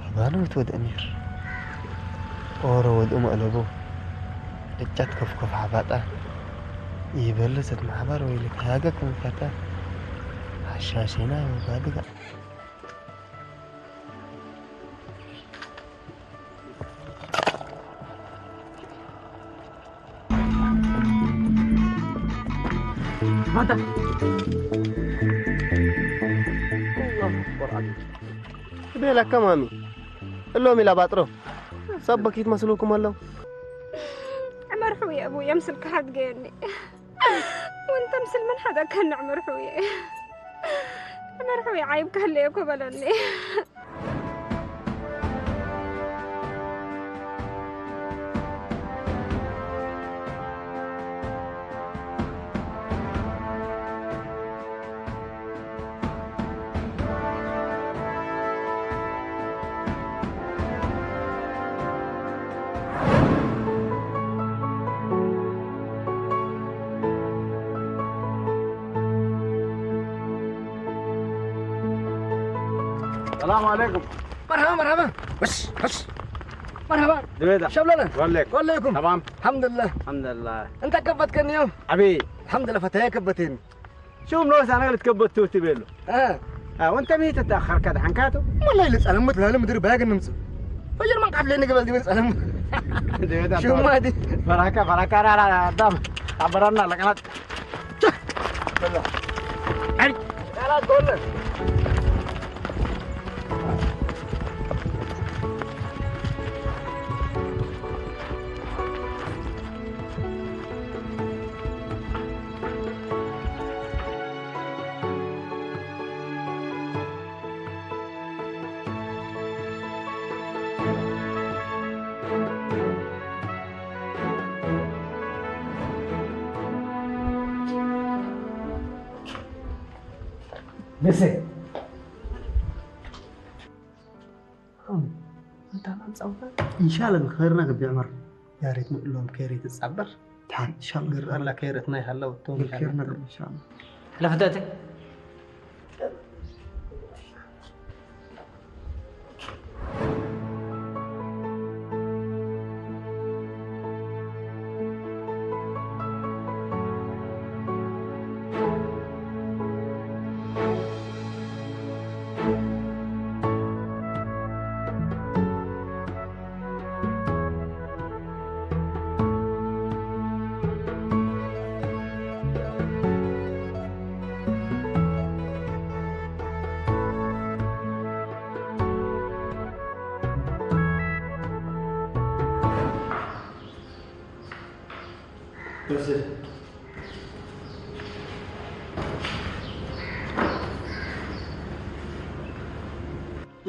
ኣባኖት ወድ ኣሚር ኦሮ ወድ ኡም ኣለቦ ደጫት ከፍከፍ ሓባጣ ይበልሰት ማሕባር ወይልክ ሃገ ክንፈታ ሓሻሽና ባድጋ ቤላ ከማሚ እሎም ኢላ ባጥሮ ሰብ በኪት መስሉኩም ኣለዉ። ዕመር ሕውየ እቡ የምስልካ ሓድገየኒ። ወንተም ስልምን ሓደከኒ ዕመር ሕውየ። ዕመር ሕውየ ዓይብ ከህለየ እኮ በለኒ። ሰላም ዓለይኩም። መርሃባ መርሃባ። ወሽ ወሽ። መርሃባ። ድቤዳ ሸብለለ። ወለክ ወለይኩም። ተማም الحمد لله። الحمد لله እንተ ከበትከኒ ዮ። ዓብይ الحمد لله ፈታየ ከበቴኒ። شو منو سنة اللي تكبت توتي بيلو እ اه وانت مين تتاخر كده حنكاتو والله ልጻለም ምትላለ ምድሪ ባያገ ንምጽ። ፈጀር ማን ቃፍ ለኒ ገበል ዲበል ጻለም። ድቤዳ ሽማ ዲ ፈራካ ፈራካ ራራ ዳም አበራና ለቀናት ቃላት ጎለ። ደሴ እንሻላ ብኸይርና ገቢዕ መር ያሬት ንእሎም ከይሪ ትጻበር ታን እንሻላ ግር ኣላ ከይረትና ይሃለው ቶም ብኸይርና ገቢዕ እንሻላ ለፍተት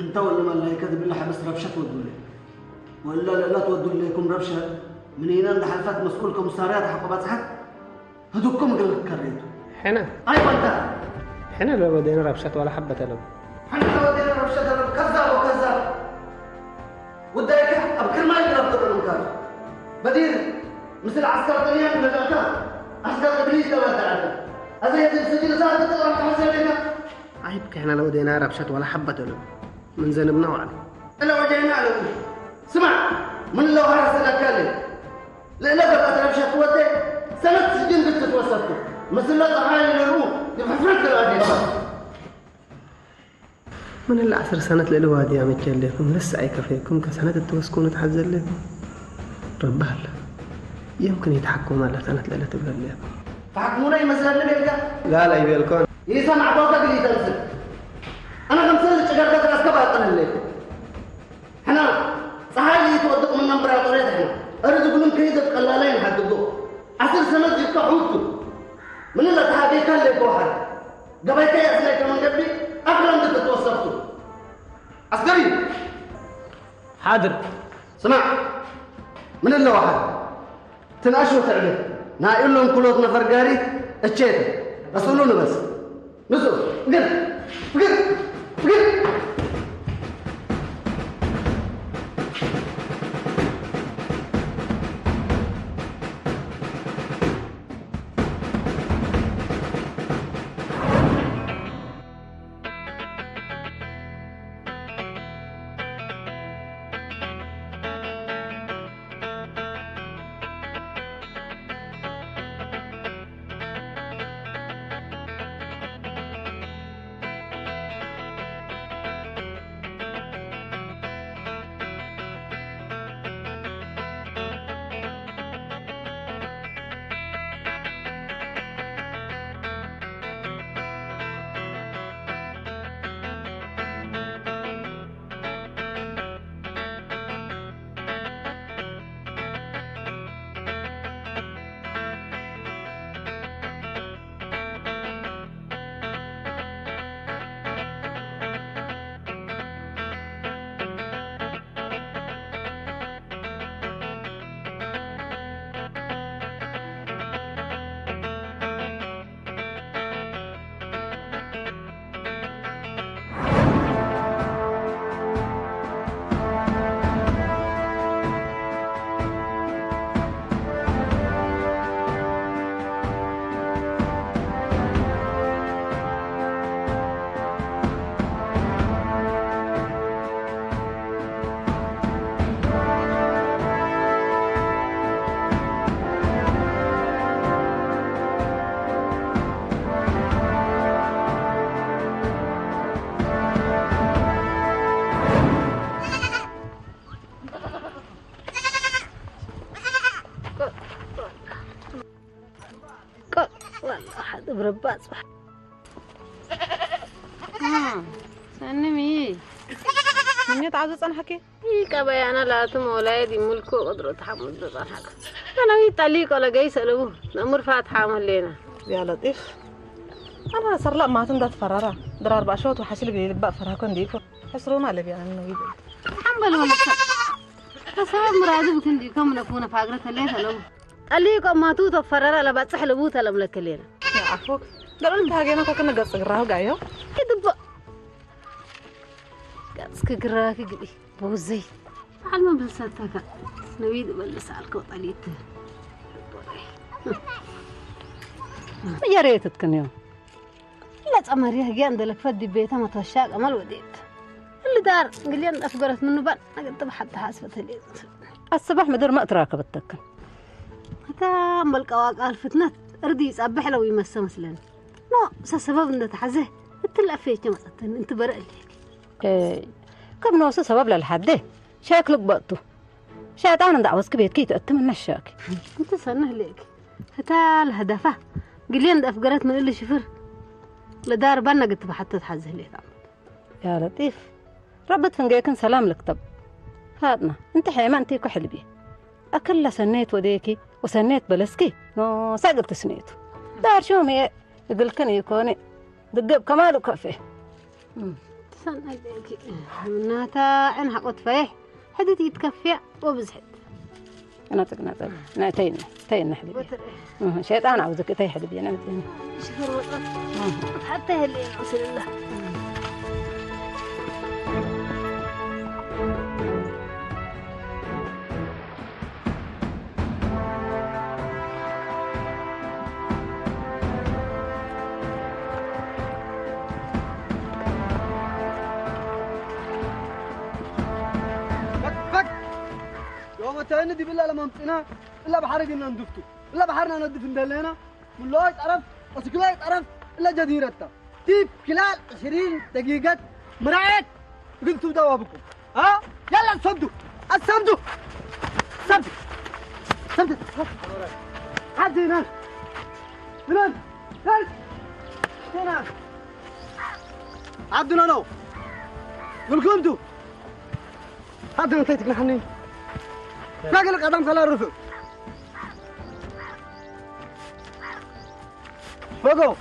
እንተ ወሉ መላይከ ዝብል ሓበስ ረብሻ ትወዱለ ወላ ለላ ትወዱለይኩም ረብሻ። ምንና እንዳሓልፋት መስቁል ኮምሳርያ ተሓቆ ባጽሓት ህዱኩም እግል ከሬቱ ሕነ ኣይወልዳ። ሕነ ለወደነ ረብሻት ዋላ ሓበተ ለም። ሓንታ ወደነ ረብሻ ተረብ ከዛብ ወከዛብ። ውዳይካ ኣብ ክርማይ ግረብ ተጠቅምካሉ በዲር ምስል ዓስከር ጥልያን መዛእካ ዓስከር እብሊስ ተባዳዓካ። ኣዘ የትል ስድል ሳት ተጠቅም ተሓሰበካ። ኣይብ ክሕነ ለወደና ረብሻት ዋላ ሓበተ ለም። ምን ዘንብና ዋዕለ እለ ወጀና ኣለው። ስማዕ ምን ለውሃ ሰለካለ ልእለ ገብአት ረብሻ ትወደ ሰነት ስጅን ብትትወሰድኩ ምስለ ፀሓይ ለርኡ ይፍሕፍረት ገብአት የባ። من العصر سنة للوادي يا مكيال لكم لسه أي كفيكم كسنة التوسكون تحزل لكم. ربها الله يمكن يتحكم على سنة ليلة تبلل لكم. تحكمونا يمثل لنا بيلكا؟ لا لا يبيلكون. يسمع بوكا قلي تنسل. أنا خمسة لك شجرة تراسكا باطل لكم. ሕና ፀሓይ ዘይትወድቕ ምና እምበራጦርያት ሕና እሪ ዝብሉም ከይዘብ ቀላላይ ንሓድጎ ዓስር ሰመት ጅብካ ሑቱ ምንለ ተሃገይካ ለይኮ ሓደ ገባይካ የእስናይ ከመንገዲ ኣክረም ዝትትወሰኽቱ ዓስከሪ ሓድር ስማዕ ምን ኣለዋ ሓደ ትንኣሽ ወትዕበ ናይ እሎም ኩሎት ነፈር ጋሪ እቼተ በስሉ ንበስ ንሱ ግን ግን ግን ቆቅ ወላ ሓደ ብረባ ጽባሕ ሰንሚ ምኞት ኣብ ዝጸንሐኪ ይቀበያና ላቱ መውላየድ ይምልኩ ቅድሮ ተሓሙድ ዝጸንሐክ ኣነዊ ጠሊቆ ለገይ ሰለቡ ነሙር ፋትሓ መሌና ያ ለጢፍ ኣና ሰርላእ ማት እንዳትፈራራ ድራር ባእሸወት ወሓሽል ብልባእ ፈራኮ እንዲኮ ሕስሩና ለቢያና ነው ይብል ሓምበል ወለሰ ተሰበብ ምራዝብ ክንዲ ከም ነፉነ ፋግረ ተለይ ሰለቡ ጠሊቆም ማቱ ተፈረረ ለባጽሕ ልቡ ተለምለክሌና። ኣፎክ ገርል እንተ ሃገና ኮክነ ገጽ ግራሁ ጋዮ። ይድቦ ገጽ ክግራፊ ግዲ ቦዘይ ዓልመ ብልሰተካ ነቢድ በልስ ኣልከው ጠሊት እያሬ ትትክንዮ ለጸመሪያ ህጊያ እንደለክፈት ዲቤታ መተሻ ቀመል ወዴት እልዳር እንግሊያን ኣፍገረት ምንባል ኣገጥብ ሓታ ሓስበት ህሌት ኣስባሕ ምድር መእትራ ከበተክን እታ መልቀዋ ቃል ፍትነት እርዲ ይጸብሕ ለው ይመሰ መስለን ኖ ሰሰበብ እንደተሓዘ እትለፈየቸ መጸተን እንትበረ እልየክ ከም ነወሱ ሰበብ ለልሓደ ሸክ ልግበእቱ ሸጣን እንዳዕወስክ ቤትክ ይትእትም እነሸክ እንተ ሰነህ ሌክ እታ ለህደፋ ግልየ እንደ ኣፍገረት ምልል ሽፍር ለዳር ባና ግትብ ሓቶ ተሓዘህ ሌክ ያ ለጢፍ ረቢ ትፍንጌክን ሰላም ልክተብ ፋጥና እንቲ ሐይማ እንቲ እኮ ሕልቢ ኣክላ ሰነየት ወደየኪ ወሰኔት በለስኪ ኖሳ ግብቲ ስኔቱ ዳርሾም እየ እግልክን ይኮነ ድገብ ከማሉ ከፌ ትሰናይ ምናታ ዕን ሓቆት ፈይሕ ሕድት ይትከፍያ ወብዝሕት ናጥቅ ናጥቅ ናይ ተይነ ተይነ ሕድብ እየ። እህ፣ ሸይጣን ኣብ ዝክ ተይ ሕድብ እየ ናጥቅ ሽፈር ወጣት ሓታ ይህል ስልላ ዮመተኒ ዲብላ ለመምፅና እላ ባሕሪ ግና ንድፍቱ እላ ባሕርና ነድፍ እንደለና ምሎይ ጠረፍ እስክላይ ጠረፍ እላ ጀዚረታ ዲብ ክላል ዕሽሪን ደቂቀት ምራየት እግል ትብደው ኣብኩም ها يلا الصمدوا الصمدوا الصمدوا الصمدوا حد هنا هنا هنا هنا عبدنا لو بالكم انتوا حد هنا تيتك نحني فاقل القدم خلال الرفق فوقو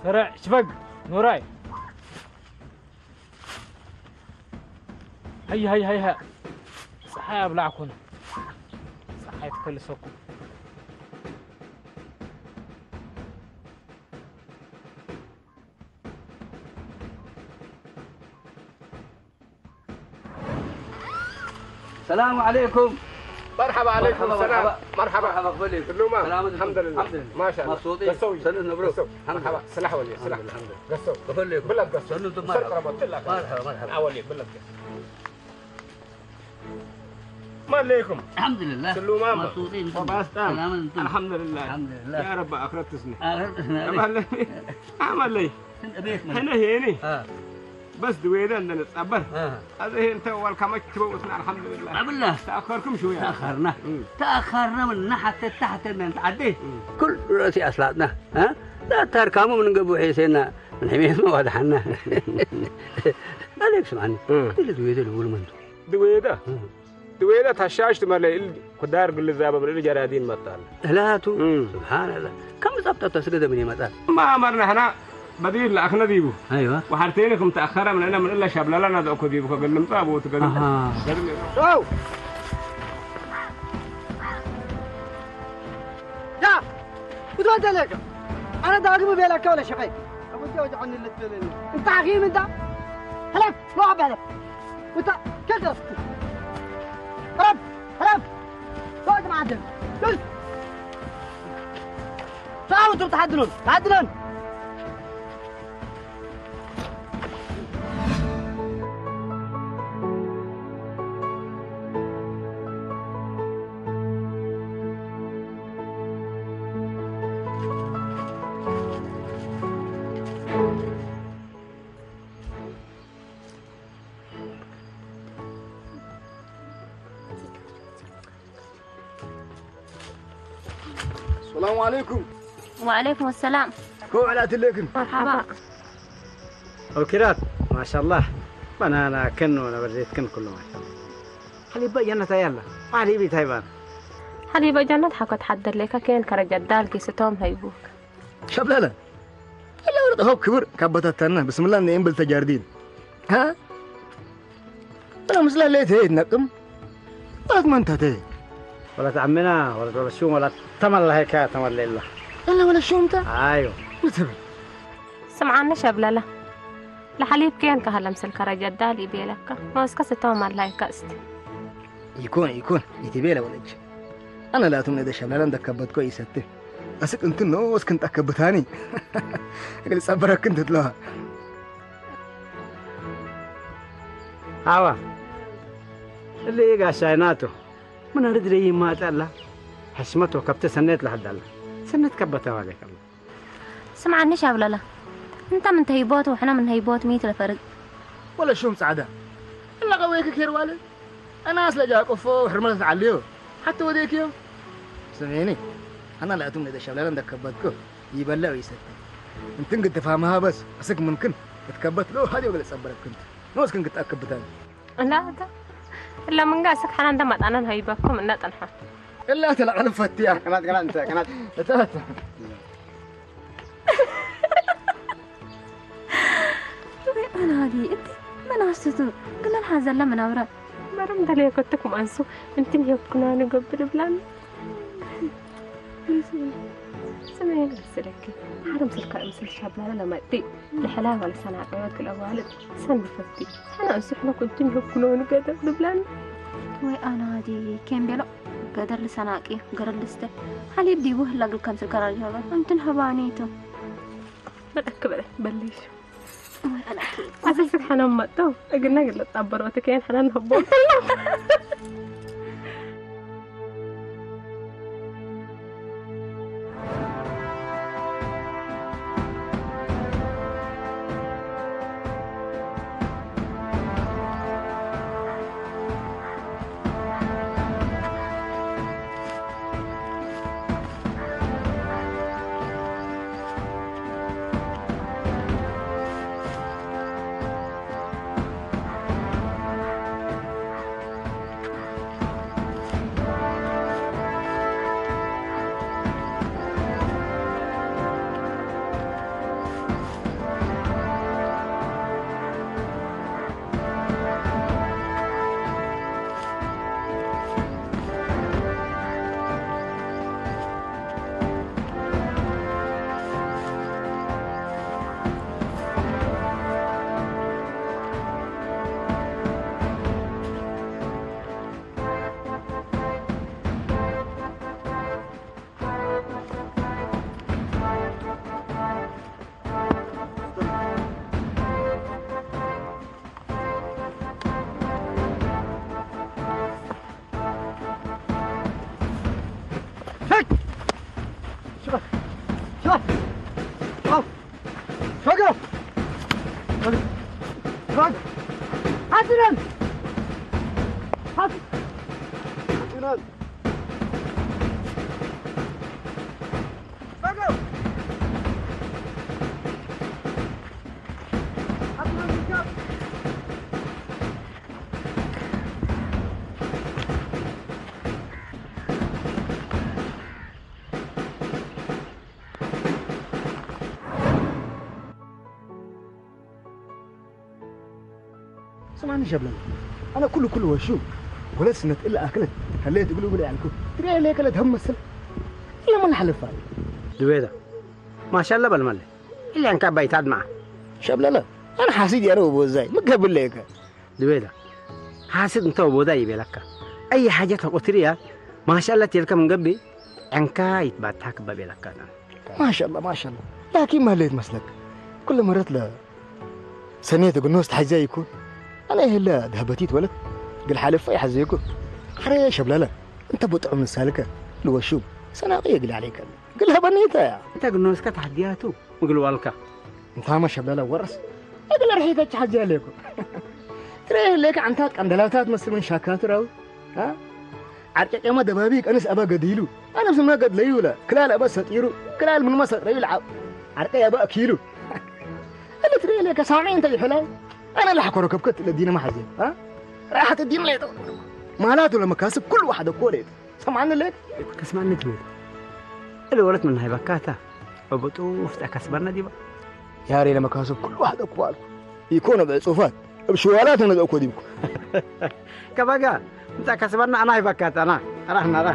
ስርዕ ሽፈግ ኑራይ ሃይ ሃይ ሃይ ሃ ፀሓይ ኣብላዕኩን ፀሓይ ትከልሰኩም السلام عليكم. مرحبا عليكم مرحبا، السلام. مرحبا. مرحبا. مرحبا، قبلي. اللومة. سلام عليكم. الحمد لله. الحمد لله. ما شاء الله. مبسوطين. قسوي. سلم مبروك. قسو. الحمد لله. مرحبا. سلاح ولي. سلام سلاح. الحمد لله. قسو. الحمد لله. بلد قسو. سلم دمار. سلطة ربط لك. مرحبا، مرحبا. آه، ولي. بلد قسو. ما عليكم. الحمد لله. سلومة. مبسوطين. وباستان. سلام أنتم. الحمد لله. الحمد لله. يا رب آخرة تسني. آخرة تسني. ما علي. ما علي. هنا هيني. آه. بس دويدا عندنا تصبر. آه. هذا هي انت اول كما تبوتنا الحمد لله. عبد الله. تاخركم شويه. تاخرنا. مم. تاخرنا من حتى تحت من تعدي. مم. كل راسي اصلاتنا ها لا تركموا من قبو حيسينا من حميد ما وضحنا. عليك سمعني. مم. اللي دويدا الاول من دويدا. مم. دويدا تشاش تملي ال خدار قل زابا بل جرادين مطال. እላቱ እም። ስብሓንላ ከም ዝጸብጠቶ ስገደ ምን ይመጣል ما أمرنا هنا بديل لأخنا ديبو. ኣይዋ وحرتين كم تأخر من أنا من إلا شاب لا لا نذأكو ديبو كقل نمطا أبو تقل أها. شو؟ يا! كنت ما أنت لك؟ أنا داقم بيلك ولا شقي؟ أبو جوج عني اللي تبيلني. أنت عقيم أنت؟ هلك! روح بهلك! وأنت كذا! رب! رب! روح معدل! كل! تعالوا أنتم تعدلون! تعدلون! السلام عليكم. وعليكم السلام. كو على تلكن. مرحبا. أوكيرات، ما شاء الله. بنانا كن ولا بريت كن كل ما. حليب جنة يلا. حليب تايبان. حليب جنة حكت حد لك كين كرجت دال كيستهم هيبوك. شبلالة. إلا ورد هوب كبر كبتتنا. بسم الله نعم بالتجاردين. ها؟ أنا مثل اللي تهيد نقم. ولد من تتهيد. ولد عمنا، ولد ولا شو، ولا تمل هيك، تمل لله. إلا ولا شو أنت؟ أيوه. مثل. ስምዓኒ ሸብለለ፣ ለሓሊብ ኬን ከሀለ ምስል ከረጀ ዳል ይቤለካ፣ መወስከ ስቶም ኣላይ ከእስት። ይኮን፣ ይኮን፣ ይትቤለ ወለጅ። ኣነ ላቱም ነደ ሸብለለ እንደከበትኮ ይሰት። ኣስቅ እንትን ነው፣ እስክ እንጠከብታኒ። እግል ጸበረክ እንትትለዋ። ኣዋ፣ እሊ ጋሻይ ናቱ፣ ምን ኣርድ ደይ ማጠላ፣ ሕሽመት ወከብተ ሰኔት ለሐዳላ፣ ሰኔት ከበተ ዋሌከላ። ስምዓኒ ሻብለላ፣ انت من تهيبوت واحنا من هيبوت ميت الفرق. ولا شو مساعدة؟ الا قويك كير والد. انا اصلا جاك اوفو وحرمت تعليو. حتى وديك يوم. سمعيني. انا لا اتم اذا شبلان عندك كبتكو. يبلع ويسد. انت قد تفهمها بس. اسك ممكن. اتكبت له هذه ولا صبرك كنت. نوس كنت اكبتها. لا، لا. الا من قاسك حنا عندما انا هيبكم ان تنحى. الا تلعن فتيا. كانت كانت انت كانت. اتات. ኣናዲ እቲ መናስቱ ግን ሓዘላ መናብራ መረም ደለየ ከትኩም ኣንሱ እንትን ሂብኩና ንገብር ብላን። ስመይ መሰለኪ ሓረም ስልካ ምስል ሻብላለ ለማጥቲ ንሕላ ዋልሰና ቀበት ክለዋልጥ ሰንፈቲ ሓና እንሱ ሕነ ኩንትን ሂብኩና ንገደር ብላን። ወይ ኣናዲ ኬምቤሎ ገደር ልሰናቂ ገረድ ልስተ ሓሊብ ዲቡ ህላግል ከም ስልካ ራዲዮ እንትን ሃባኒቱ በለክ በለ በለሽ። ኣሰስክ ሓናን መጥቶ እግና ግለጽ ኣበሮት ከየን ሓናን ንህቦ። ስማኒ ሸብለል ኣነ ኩሉ ኩሉ ወሹ ወለት ስነት እላ ኣክለት ከለየት እግሉ ብለ ያልኩ ትሪያ ለየ ከለት ህም መስል ለምን ሓለፋ ድቤታ ማሻላ በልመለ ኢልያን ካባይ ታድማ ሸብለለ ኣነ ሓሲድ ያነ ወቦዛይ ምገብለየከ ድቤታ ሓስድ እንተ ወቦዛ ይቤለካ ኣይ ሓጀት ቁትሪያ ማሻላ ትየልከ ምንገቢ ዕንካ ይትባታ ክበብ የለካ ማሻላ ማሻላ ላኪን ማለ ይትመስለክ ኩሉ መረት ለ ሰኔት ግኖስ ተሓዚያ ይኩን ኣነ ይህለ ደህበቲት ወለት ግል ሓለፋ ይሓዘ ይኩን ሓረ ሸብለለ እንተ ብጥዑም ንሳልከ ልወሹም ሰናቂ የግል ዓለይከ ግል ሀበኒተ እያ እንተ ግኖስከ ተሓዲያቱ ምግልዋልካ እንታማ ሸብለለ ወረስ እግል ርሒተች ሓዚያ ለይኩ ትሬ ለይከ ዓንታት ቀንደላታት መስል ምን ሻካቱ ራዊ ዓርቀቀማ ደባቢ ቀንስ ኣባ ገዲሉ ኣነብስማ ገድለዩ ለ ክላል ኣባ ሰጢሩ ክላል ምንማ ሰጥረዩ ለዓብ ዓርቀ ኣባ ኣኪሉ እልትሬ ለከ ሳሚ እንተ ይሕላይ ኣነ ላሕኮረ ከብከት ለዲነ ማሕዜ ራሕት ዲን ለይጠ ማላቱ ለመካስብ ኩሉ ዋሕደ እኮ ለይጠ ሰማኒ ለክ ከስማኒ ትብል እለ ወለት ምን ሃይባካታ በብጡፍ ተከስበና ዲባ ያሬ ለመካስብ ኩሉ ዋሕደ እኮ ኣልኩ ይኮነ ብዕጹፋት እብ ሽዋላት ነዘእኮ ዲብኩ ከባጋ እንታ ከስበና ኣና ይበካት ኣና ኣራህና ኣራ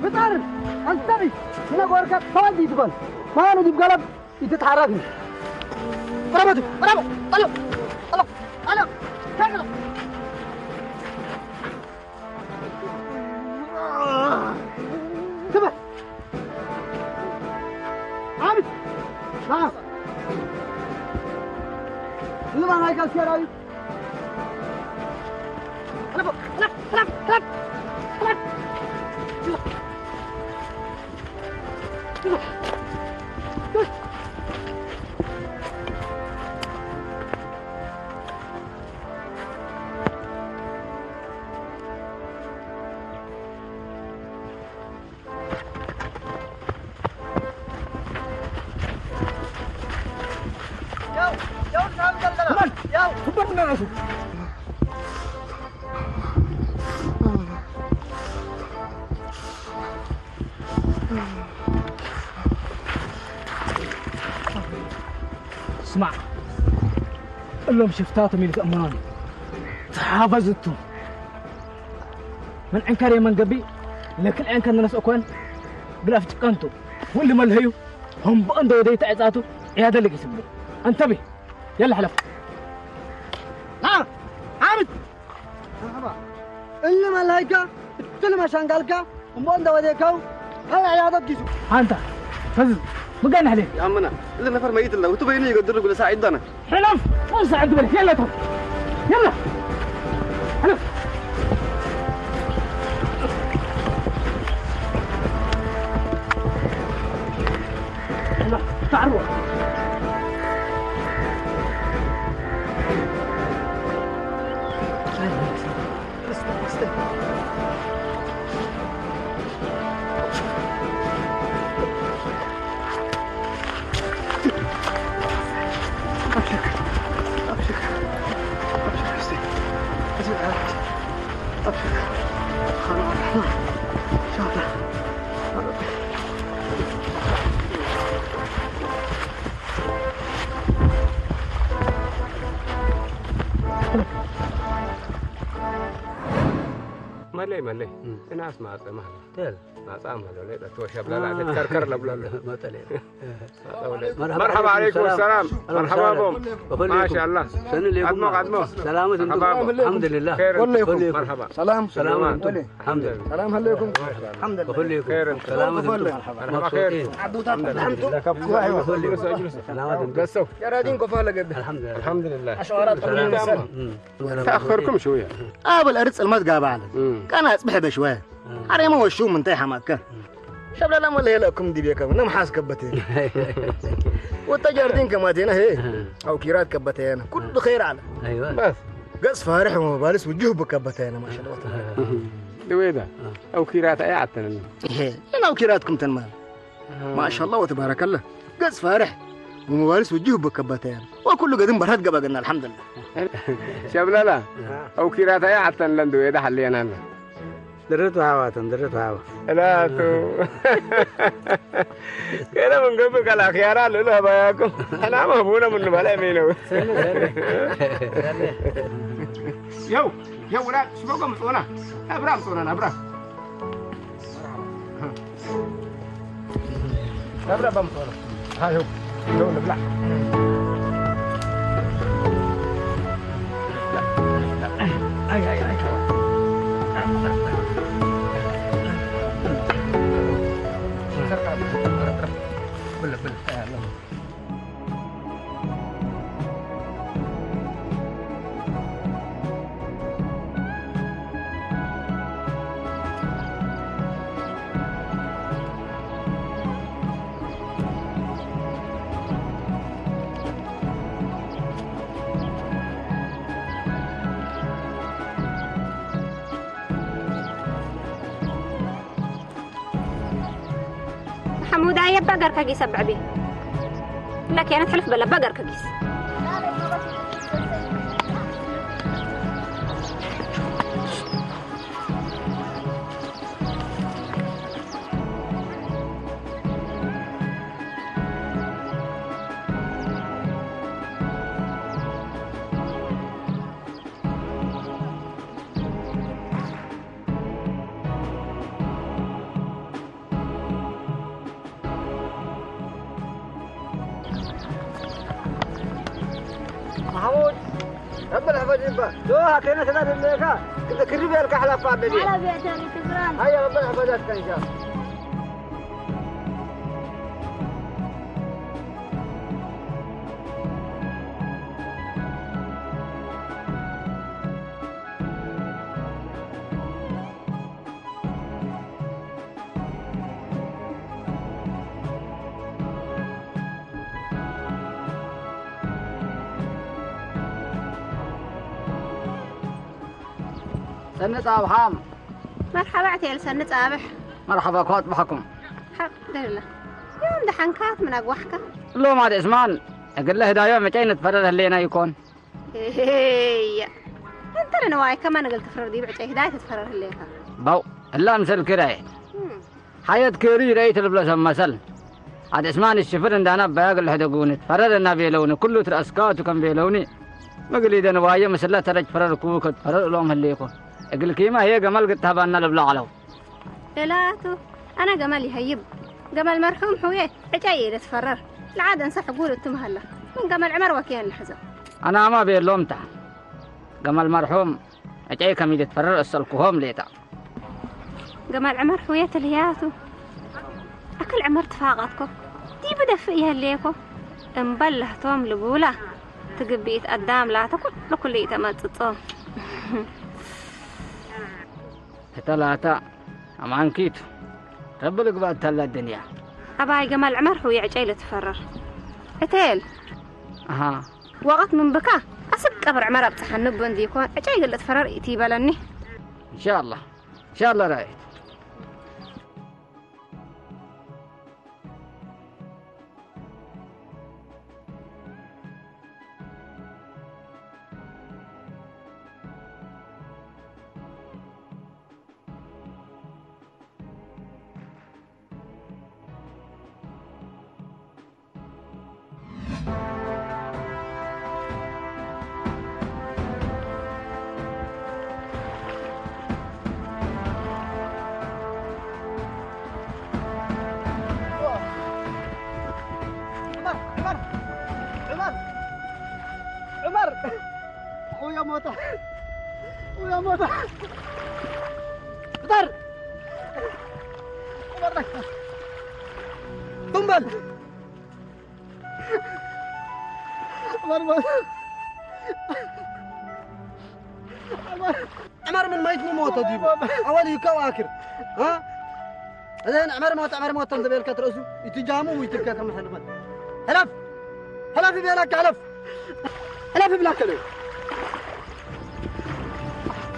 ብጣር ኣንተሪ ስነ ጎርካ ተዋዲ ትበል ማኑ ዲብ ገለብ ይትትሓረክ እዩ። ቅረበቱ፣ ቅረቡ፣ ጠሎ፣ ጠሎ፣ ጠሎ፣ ጠሎ። ትበል። ها؟ اللي ما هاي قال كيراي. ስማዕ፣ እሎም ሽፍታቶም ኢሉ ተእምኖኒ ተሓፈዝቱ። من عنكر من قبي لكن عنكر الناس أكون بلا فتقنتو واللي ملهيو هم بأندو دي تعزاتو يا دلق يسبو. انتبه، يلا حلف. نعم، عابد. مرحبا. اللي ملهيك، كل ما شان قالك، هم بأندو دي كو هلا يا دلق يسبو. أنت فز مقان عليك يا عمنا. اللي نفر ميت الله وتبيني يقدر يقول ساعد دنا. حلف، انسى عند بالك، يلا تو. يلا. حلف. يلا، تعالوا. መለይ መለይ እናስ ማጸ ማለ ተል ማጻ ማለ ለይ ተወሸብ ለላ ተከርከር ለብለለ መጠለ مرحبا عليكم السلام. مرحبا بكم. ما شاء الله. سنة ليكم. قدمو قدمو. سلامة انتم. مرحبا بكم. الحمد لله. خير. كلكم. مرحبا. سلام. سلامة انتم. الحمد لله. سلام عليكم. الحمد لله. خير. سلامة انتم. مرحبا خير. الحمد لله. سلامة انتم. قصوا. يا رادين كفالة قد. الحمد لله. الحمد لله. أشعارات قبل الإنسان. تأخركم شوية. آه، بالأرض المد قابل. كان أصبح بشوية. أريمو وشو من تيحة مكة. شبللا ما لهي لكم دي بيكم، نم حاس كبتين. والتجاردين كما تينا هي. أو كيرات كبتين. كل خير على. أيوة. بس. قص فارح ومبالس وجوه بكبتين، ما شاء الله تبارك. دويدا. أو كيرات أي عتنا. إيه، أنا أو كيراتكم تنمال. ما شاء الله وتبارك الله. قص فارح ومبالس وجوه بكبتين. وكل قدم برهد قبقنا، الحمد لله. شبللا. أو كيرات أي عتنا لندو إذا حلينا لنا. درت وهاوة، درت وهاوة. لا تو. كده من قبل قال أخيارا لولا بياكم. أنا ما أبونا من بلا مينو. يو، يو ولا شو بقول مصونا؟ أبرام صونا، أبرام. أبرام بمصونا. هاي هو. هو نبلع. محمود، هيا بقر كقيس أبعبي. لك يا نتحلف بلا بقر كقيس. محمود، ربنا يحفظك. شو هكينا سنة للميكا؟ كنت كريم يلقى على فاضي. على بيتنا تبران. هيا، ربنا يحفظك إن شاء الله. ሰኒ ጻብሓም። መርሓባ ዕቴል ሰኒ ጻብሕ። መርሓባ እኳ ኣጽብሓኩም። ሓቕ ደላ። ዮም ደሓንካት ምን ኣግዋሕካ? ሎም ኣደ እስማን፣ እግለ ህዳዮ መጨይ ንትፈረር ህሌና ይኮን? እያ። እንተ ንዋይ ከማን እግል ትፍረር ዲብ ዕጨይ ህዳይ ትትፈረር ህሌካ? ባው፣ እላ ምሰል ክራይ። እም። ሓየት ክሪ ረእይ ትልብሎ ሰብ መሰል። ኣደ እስማን ሽፍር እንዳና ባያግ ልሕደጉኒ፣ ትፈረር እና ቤለውኒ፣ ኩሉ ትረእስካቱ ከም ቤለውኒ። ምግሊደ ንዋየ ምስላ ተረጅ ፈረር ኩቡ ከትፈረር እሎም ህሌኮ። እግል ኪማ ህየ ገመል ግታባና ልብሎ ዓለው። ደላቱ፣ ኣነ ገመል ይሀይብ። ገመል መርሑም ሕውየ፣ ዕጨይ ኢለ ትፈረር። ለዓድ እንሰ ሕጉር እቱ መሃላ። ምን ገመል ዕመር ወኪየን ልሕዞ። ኣናማ ቤሎምታ። ገመል መርሑም፣ ዕጨይ ከሚደ ትፈረር እሰልኩሆም ሌጣ። ገመል ዕመር ሕውየ ትልህያቱ። ኣክል ዕመር ትፋቐትኮ። ዲብ ደፍእ ይህሌኮ። እምበል ለህቶም ልቡላ። ትግብኢት ኣዳም ላተ ኩሉ ኩሉ ይተመጽጾ። እተ ላታ ኣማንኪቱ። ረቢ ልግባእ ተላ ድንያ። ኣባይ ገመል ዕመር ሕውየ ዕጨይ ልትፈረር። ዕቴል። ኣሃ። ወቐት ምን ብካ፣ ኣስቅ ቀብር ዕመር ኣብጽሓኒ እቡ እንዲኮን፣ ዕጨይ ግል ትፈረር ኢቲ ይበለኒ። ኢንሻላህ። ኢንሻላህ ራይት። ዑመር! ዑመር! ዑመር! ዑመር! ዑያ ሞታ! ዑያ ሞታ! ፍጠር! ዑመር! ቁም በል! ዑመር ሞታ! ዑመር! ዕመር ምን ማይት ምሞተ ዲቡ? ኣወል ይከው ኣክር። ها؟ እዘን ዕመር ሞት፣ ዕመር ሞት እንተ በልካ ትርእሱ፣ ይትጃሙ ወይ ትልካ ከም ሕልፈት። ሕለፍ! ሕለፍ ይቤላካ፣ ሕለፍ! ሕለፍ ይብላካ ለው።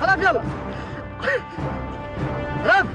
ሕለፍ ያላ! ሕለፍ!